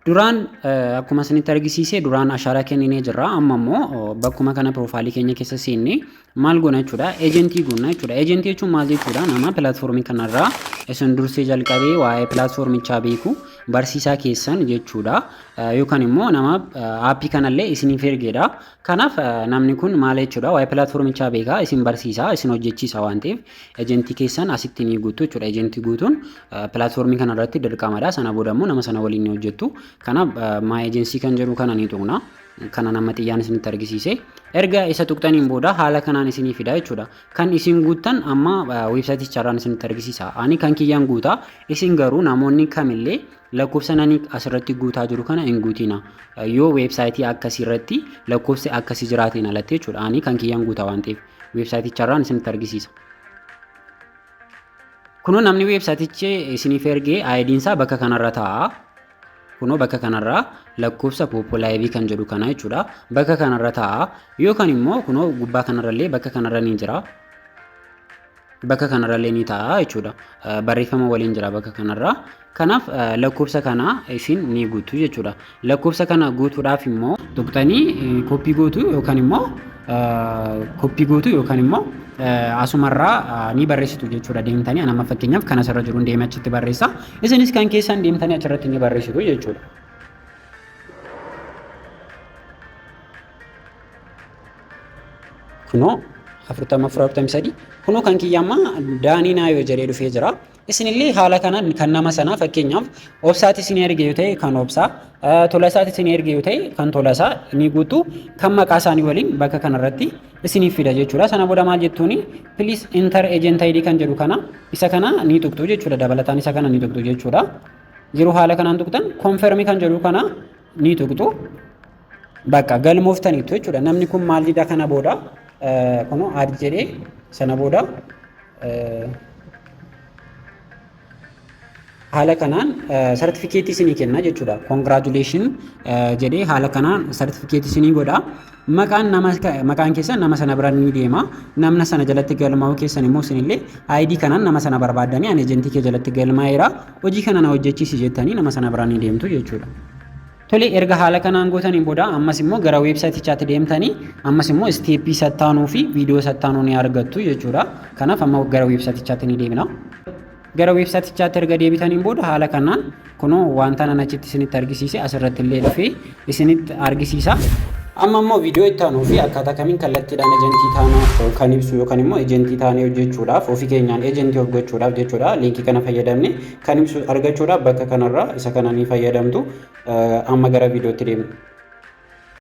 Duraan akkuma isinitti argisiise duraan ashaaraa kenninee jirra. Amma immoo bakkuma kana piroofaayilii keenya keessa seennee maal goona jechuudha? Eejentii goona jechuudha. Eejentii jechuun maal jechuudha? Nama pilaatfoormii kanarraa isin dursee jalqabee waa'ee pilaatfoormichaa beeku barsiisaa keessan jechuudha. Yookaan immoo nama aappii kanallee isiniif ergeedha. Kanaaf namni kun maal jechuudha? Waa'ee pilaatfoormichaa beekaa, isin barsiisaa, isin hojjechiisa waan ta'eef ejentii keessan asitti ni guutu jechuudha. Ejentii guutuun pilaatfoormii kana irratti dirqamadha. Sana booda immoo nama sana waliin ni hojjettu. Kanaaf my agency kan jedhu kana ni tuqna. Kana nama xiyyaan isinitti argisiise. Erga isa tuqxaniin booda haala kanaan isinii fida jechuudha. Kan isin guuttan amma weebsaayiticharraan isinitti argisiisa. Ani kan kiyyaan guuta. Isin garuu namoonni kamillee lakkoofsa nani asirratti guutaa jiru kana hin guutina. Yoo weebsaayitii akkasii irratti lakkoofsi akkasii jiraateen alatti jechuudha. Ani kan kiyyaan guuta waan ta'eef weebsaayiticharraan isinitti argisiisa. Kunoo namni weebsaayitichi isiniif ergee ID'n isaa bakka kanarra taa'a. Kunoo bakka kanarra lakkoofsa Poppo Live kan jedhu kana jechuudha. Bakka kanarra taa'a. Yookaan immoo kunoo gubbaa kanarrallee bakka kanarra ni jira. Bakka kanarrallee ni taa'a jechuudha. Barreeffama waliin jira bakka kanarra. Kanaaf lakkoofsa kana isin ni guutu jechuudha. Lakkoofsa kana guutuudhaaf immoo tuqxanii koppii gootu yookaan immoo koppii gootu yookaan immoo asumarraa ni barreessitu jechuudha deemtanii. Ani amma fakkeenyaaf kan asirra jiruun deemee achitti barreessa. Isinis kan keessan deemtanii achirratti ni barreessitu jechuudha. Kunoo 40 43 kunoo kan kiyya amma Daanii Naayoo jedhee dhufee jira. Isinillee haala kanaan kan nama sanaa fakkeenyaaf obsaati isin erge yoo ta'e kan obsaa, tolasaati isin erge yoo ta'e kan tolasaa ni guutu, kan maqaa isaanii waliin bakka kanarratti isiniif fida jechuudha. Sana booda maal jettuuni please enter agent ID kan jedhu kana isa kana ni tuqxu jechuudha. Dabalataan isa kana ni tuqxu jechuudha. Yeroo haala kanaan tuqxan confirm kan jedhu kana ni tuqxu. Bakka galmooftaniitu jechuudha. Namni kun maal jedha kana booda kunoo add jedhee sana booda haala kanaan sartifikeetii isinii kenna jechuudha. Congratulation jedhee haala kanaan sartifikeetii isinii godha. Maqaan nama maqaan keessan nama sana bira ni deema. Namna sana jalatti galmaa'uu keessan immoo isinillee ID kanaan nama sana barbaaddanii ani ejentii kee jalatti galmaa'eera hojii kana na hojjechiisi jettanii nama sana bira ni deemtu jechuudha. Tole, erga haala kanaan gootaniin booda ammas immoo gara weebsaayitichaatti deemtanii ammas immoo isteeppii sattaanuu fi viidiyoo sattaanuu ni argattu jechuudha. Kanaaf amma gara weebsaayitichaatti ni deemna. Gara weebsaayitichaatti erga deebitaniin booda haala kanaan kunoo wanta nan achitti isinitti argisiise asirratti illee dhufee isinitti argisiisa. Amma immoo viidiyoo itti aanuu fi akkaataa kamiin kallattiidhaan ejentii taanuu kan ibsu yookaan immoo ejentii taanee hojjechuudhaaf ofii keenyaan ejentii of gochuudhaaf jechuudha. Liinkii kana fayyadamne kan ibsu argachuudhaaf bakka kanarraa isa kana ni fayyadamtu. Amma gara viidiyootti deemna.